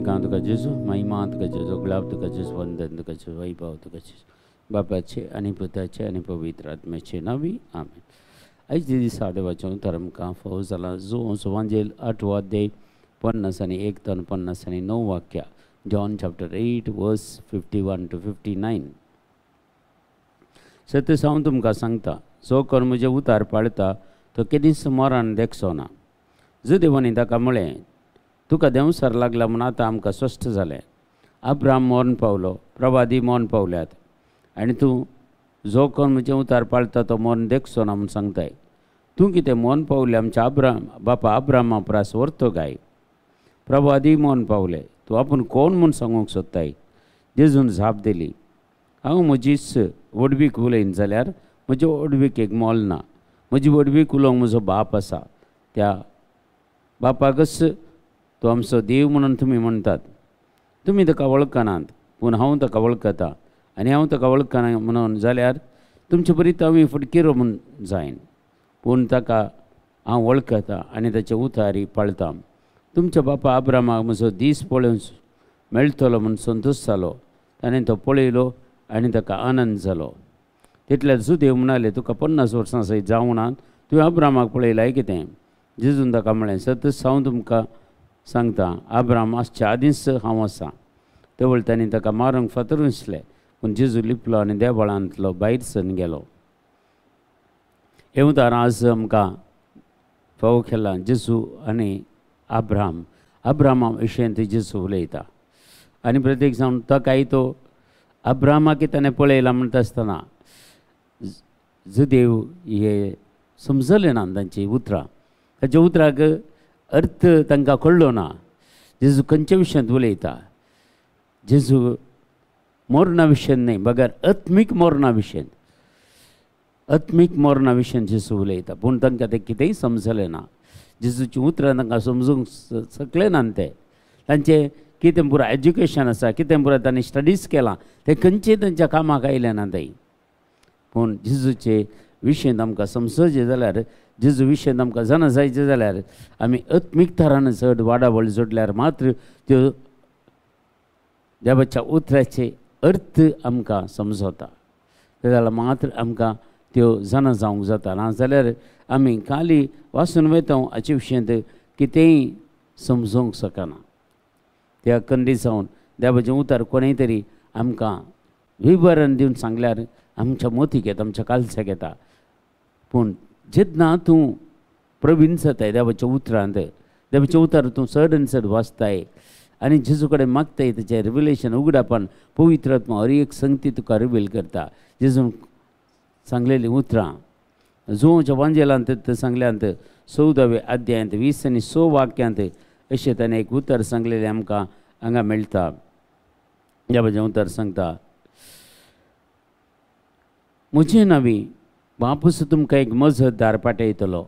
बरकां तुका जेजू, महिमा तुका जेजू, गुलाब तुका जेजू, वंदन तुका जेजू, वैभव तुका जेजू, बापाचे आनी पुताचे आनी पवित्र आत्म्याचे नांवी आमेन. आयज दिसा देवाचें उतर आमकां फावो जालां जो वांजेल 8वो अध्याय 51 ते 59 वाक्या, John chapter 8 verse 51 to 59. सत्य हांव तुमकां सांगता, जो कोण म्हजें उतार पाळता तो केदींच मरण देखचो ना. जुदेवांनी ताका म्हळें, तुका देंवसार लागला म्हूण आतां आमकां स्पश्ट जालें. अब्राम मरण पावलो, प्रवादी मरण पावल्यात, आनी तूं जो कोण म्हजें उतार पाळता तो मरण देखचो ना म्हूण सांगताय. तूं कितें मरण पावलें आमच्या अब्राम बापा अब्रामा प्रास व्हरतो काय? प्रवादी मरण पावले, तूं आपूण कोण म्हूण सांगूंक सोदताय? जेजून जाप दिली, हांव म्हजीच व्हडवीक उलयन जाल्यार म्हजे व्हडविकेक मोल ना. म्हजी व्हडवीक उलोवंक म्हजो बाप आसा, त्या बापाकच तो आमचो देव म्हणून तुमी म्हणटात. तुमी ताका वळखनात, पूण हांव ताका वळखता, आनी हांव ताका वळखना म्हणून जाल्यार तुमचे बरी हांव फटकिरो म्हूण जायन. पूण ताका हांव वळखता आनी ताचे उतारी पाळता. तुमच्या बापा अब्रामाक म्हजो दीस पळोवन मेळटलो म्हूण संतोश जालो. ताणें तो पळयलो आनी ताका आनंद जालो. तितल्यार जुदेव म्हणाले, तुका 50 वर्सां सयत जावना, तुवें अब्रामाक पळयलाय कितें? जेजून ताका म्हळें, सतच हांव तुमकां सांगता, अब्राम आसच्या आदींच हांव आसा. तेवळ तांणी ताका मारूंक फातर उंचले, पूण जेजू लिपलो आनी देवळांतलो भायर सरून गेलो. हें उतार आज आमकां फावो केलां जेजू आनी अब्राम. अब्रामा विशयांत जेजू उलयता आनी प्रत्येक जावन ताकाय तो अब्रामाक ताणें पळयला म्हणटा आसतना जुदेव हे समजले ना तांची उतरां, ताच्या उतराक अर्थ तांकां कळ्ळो ना. जेजू खंयच्या विशयांत उलयता? जेजू मरणा विशयांत न्हय, बगर आत्मीक मरणा विशयांत, आत्मीक मरणा विशयांत जेजू उलयता. पूण तांकां तें कितेंय समजलें ना. जेजूची उतरां तांकां समजूंक शकलें ना. ते तांचें कितें पुराय एज्युकेशन आसा, कितें पुराय तांणी स्टडीज केलां, तें खंयचें तांच्या कामाक आयलें ना थंय. पूण जेजूचे विशयांत आमकां समजचें जाल्यार, जेजू विशयांत आमकां जाणा जायचें जाल्यार आमी आत्मीक थरान चड वाडावळ जोडल्यार मात्र त्यो देवाच्या उतराचे अर्थ आमकां समजता. ते जाल्यार मात्र आमकां त्यो जाणा जावंक जाता. ना जाल्यार आमी खाली वाचून वयता हाचे विशयांत कितेंय समजूंक शकना. त्या कंडी जावन देवाचें उतर कोणूय तरी आमकां विवरण दिवन सांगल्यार आमच्या मोतीक येता, आमच्या कालसाक येता. पूण जेन्ना तूं प्रवीण जाताय देवाच्या उतरांत, देवाचें उतर तूं चड आनी चड वाचताय आनी जेजू कडेन मागताय, ताचें रिविलेशन उगडापण पवित्र आत्मा हर एक संगती तुका रिवील करता. जेजून सांगलेलीं उतरां जुवांच्या वांजेलांत सांगल्यांत 14व्या अध्यायांत 20 आनी 6 वाक्यांत अशें ताणें एक उतर सांगलेलें आमकां हांगा मेळटा. देवाचें उतर सांगता, म्हजें नांवी बापूस तुमकां एक मजतदार पाठयतलो,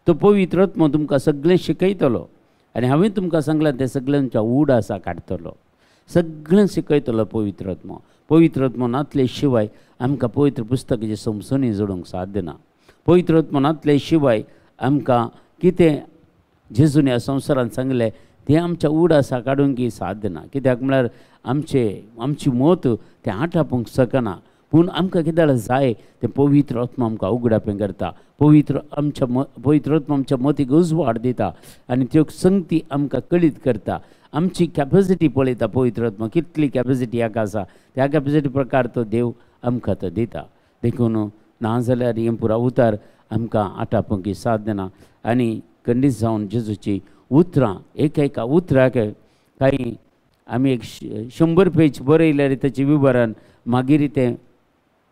तो पवित्र आत्मो तुमकां सगळें शिकयतलो आनी हांवें तुमकां सांगलां तें सगळ्यांच्या उड आसा काडटलो, सगळें शिकयतलो पवित्र आत्मो. पवित्र आत्मो नातले शिवाय आमकां पवित्र पुस्तकाचें समजणी जोडूंक साध्य ना. पवित्र आत्मो नातले शिवाय आमकां कितें जेजून ह्या संवसारांत सांगलें तें आमच्या उड आसा काडूंक साध्य ना. कित्याक म्हळ्यार आमची मत तें आटापूंक शकना. पूण आमकां कितें जाय तें पवित्र आत्मा आमकां उगडापें करता. पवित्र आत्मा आमच्या मतीक उजवाड दिता आनी त्यो संगती आमकां कळीत करता. आमची कॅपेसिटी पळयता पवित्र आत्मा, कितली कॅपेसिटी हाका आसा, त्या कॅपेसिटी प्रकार तो देव आमकां तो दिता. देखून ना जाल्यार हें पुरा उतार आमकां आटापूंक साध्य ना. आनी खंडीत जावन जेजूची उतरां एक एका उतराक कांय आमी एक 100 पेज बरयल्यार ताचें विवरण मागीर तें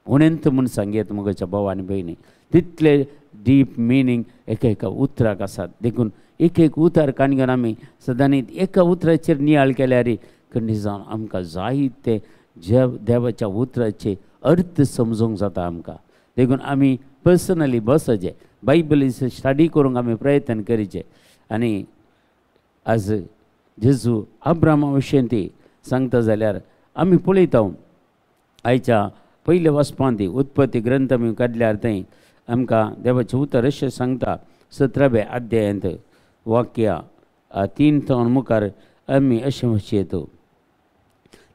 उणेंत म्हूण सांगयत म्हज्या भाव आनी भयणी. तितले डीप मिनींग एका एका उतराक आसात. देखून एक एक उतर काण घेवन आमी सदांनी एका उतराचेर नियाळ केल्यार खंडीत जावन आमकां जाय ते देवाच्या उतराचे अर्थ समजूंक जाता आमकां. देखून आमी पर्सनली बसचें, बायबल स्टडी करूंक आमी प्रयत्न करचें. आनी आज जेजू अब्रामा विशयांत ती सांगता जाल्यार आमी पळयता आयच्या पयल्या वाचपांत उत्पत्ती ग्रंथ आमी काडल्यार थंय आमकां देवाचें उतर अशें सांगता 17व्या अध्यायांत वाक्या 3 मुखार आमी अशें म्हणचें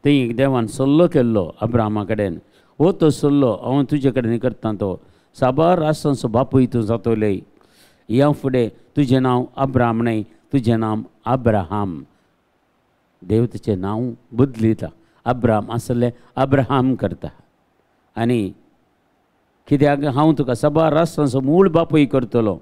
थंय एक देवान सल्लो केल्लो अब्राहमा कडेन, हो तो सल्लो हांव तुजे कडेन करता, तो साबार राष्ट्रांचो बापूय तूं जातोले, ह्या फुडें तुजें नांव अब्राम न्हय, तुजें नांव अब्राहम। देव तुजें नांव बदलिता, अब्राम आसलें अब्राहम करता। आनी कित्याक हांव तुका साबार राष्ट्रांचो मूळ बापूय करतलो,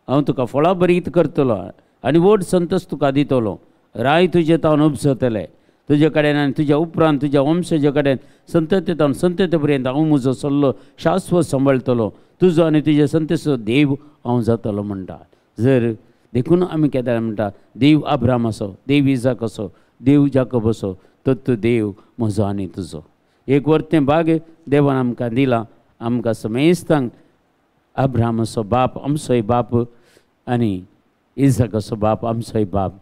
हांव तुका फळां बरीत करतलो आनी व्हड संतोश तुका दितलो, राय तुजे तावन उपजतले, तुजे कडेन आनी तुज्या उपरांत तुज्या वंशजा कडेन संतती तावन संतती पर्यंत हांव म्हजो सल्लो शाश्वत सांबाळटलो, तुजो आनी तुज्या संततीचो देव हांव जातलो म्हणटा। जर देखून आमी केदां म्हणटा देव अब्राम असो, देव इजाक असो, देव जाकोब असो, तर तूं देव म्हजो आनी तुजो। एक वर्तें भाग देवान आमकां दिलां, आमकां समेस्तांक अब्रामाचो बाप आमचोय बाप आनी इजाकाचो बाप आमचोय बाप,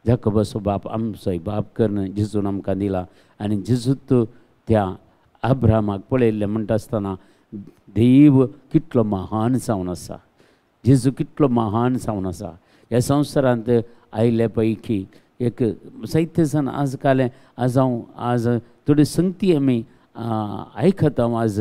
जाकोबाचो बाप आमचोय बाप करून जेजून आमकां दिला। आनी जेजूत त्या अब्रामाक पळयल्लें म्हणटा आसतना देव कितलो महान जावन आसा, जेजू कितलो महान जावन आसा। ह्या संवसारांत आयिल्ले पैकी एक जायते जाण आज काल आज हांव आज थोडी संगती आमी आयकता आज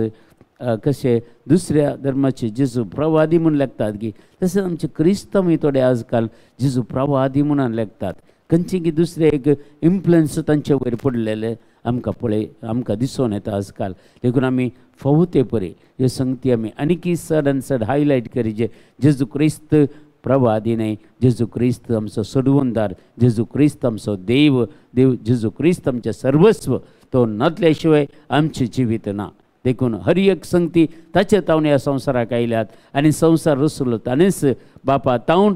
कशे दुसऱ्या धर्माचे जेजू प्रवादी म्हूण लेखतात की, तशेंच आमचे क्रिस्तांवूय थोडे आजकाल जेजू प्रवादी म्हणून लेखतात, खंयचे की दुसरे एक इन्फ्लुएन्स तांचे वयर पडलेले आमकां पळय आमकां दिसून येता आजकाल। देखून आमी फावो ते परी ह्यो संगती आमी आनीकी चड आनी चड हायलायट करीचे। जेजू क्रिस्त प्रवादी न्हय, जेजू क्रिस्त आमचो सोडवणदार, जेजू क्रिस्त आमचो देव, देव जेजू क्रिस्त आमचें सर्वस्व, तो नातल्या शिवाय आमचें जिवीत ना। देखून हर एक संगती ताचे तावन ह्या संवसाराक आयल्यात आनी संवसार रसलो ताणेंच बापा तावन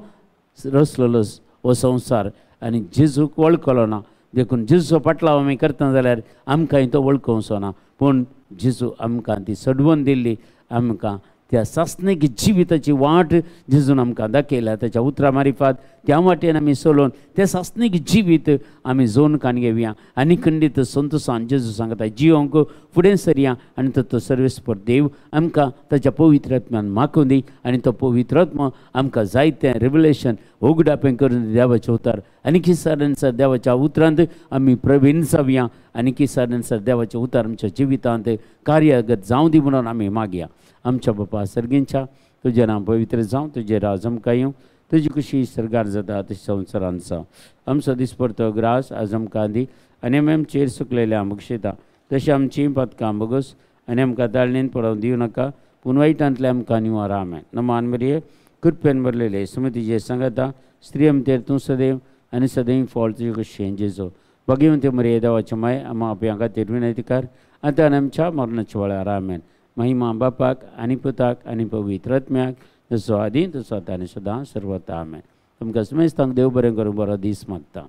रसलेलो हो संवसार आनी जेजूक वळखलो ना। देखून जेजूचो पाटलाव आमी करता जाल्यार आमकांय तो वळखोवचो ना, पूण जेजू आमकां ती सडवून दिल्ली, आमकां त्या सासणीक जिविताची वाट जेजून आमकां दाखयल्या ताच्या उतरां मारिफात त्या वाटेन आमी चलोवन तें सासणीक जिवीत आमी जोन कान घेवया आनी खंडीत संतोशान जेजू सांगता जिवंक फुडें सरया आनी तो सर्वेस्पर देव आमकां ताच्या पवित्र आत्म्यान मागून दी आनी तो पवित्र आत्मा आमकां जायतें रेवलेशन उगडापें करून देवाचें उतर आनी किसार सर देवाच्या उतरांत आमी प्रवीण जावया आनी किसार सर देवाचें उतर आमच्या जिवितांत कार्यगत जावं दी म्हणून आमी मागया। आमच्या बापा सर्गींच्या तुजें नांव पवित्र जावं, तुजें राज आमकां येवं, तुजी खुशी सर्गार जाता तशी संवसारांत जावं। आमचो दिसपडतो ग्रास आज आमकां दी आनी आमी आमचेर सुकलेल्या बक्षिता तशें आमचीं पदकां बगस आनी आमकां ताळणेन पडोवंक दिवं नाका, पूण वायटांतलें आमकां निवार। आमेन। नमान मरिये, कृपेन भरलेले सुमतीचे सांगता, स्त्री आमचेर तूं सदैव आनी सदैव फळ तुजे खुशयेन जेजो। भगिवंत मरिये देवाचे माय, आमा आपल्या खातीर विनंती कर आतां आनी आमच्या मरणाच्या वेळार। आमेन। महिमा बापाक आनी पुताक आनी पवित्र आत्म्याक, जसो आदी तसो आतां आनी सदां सर्वता। आमेन। तुमकां समेस्तांक देव बरें करूं, बरो दीस मागता।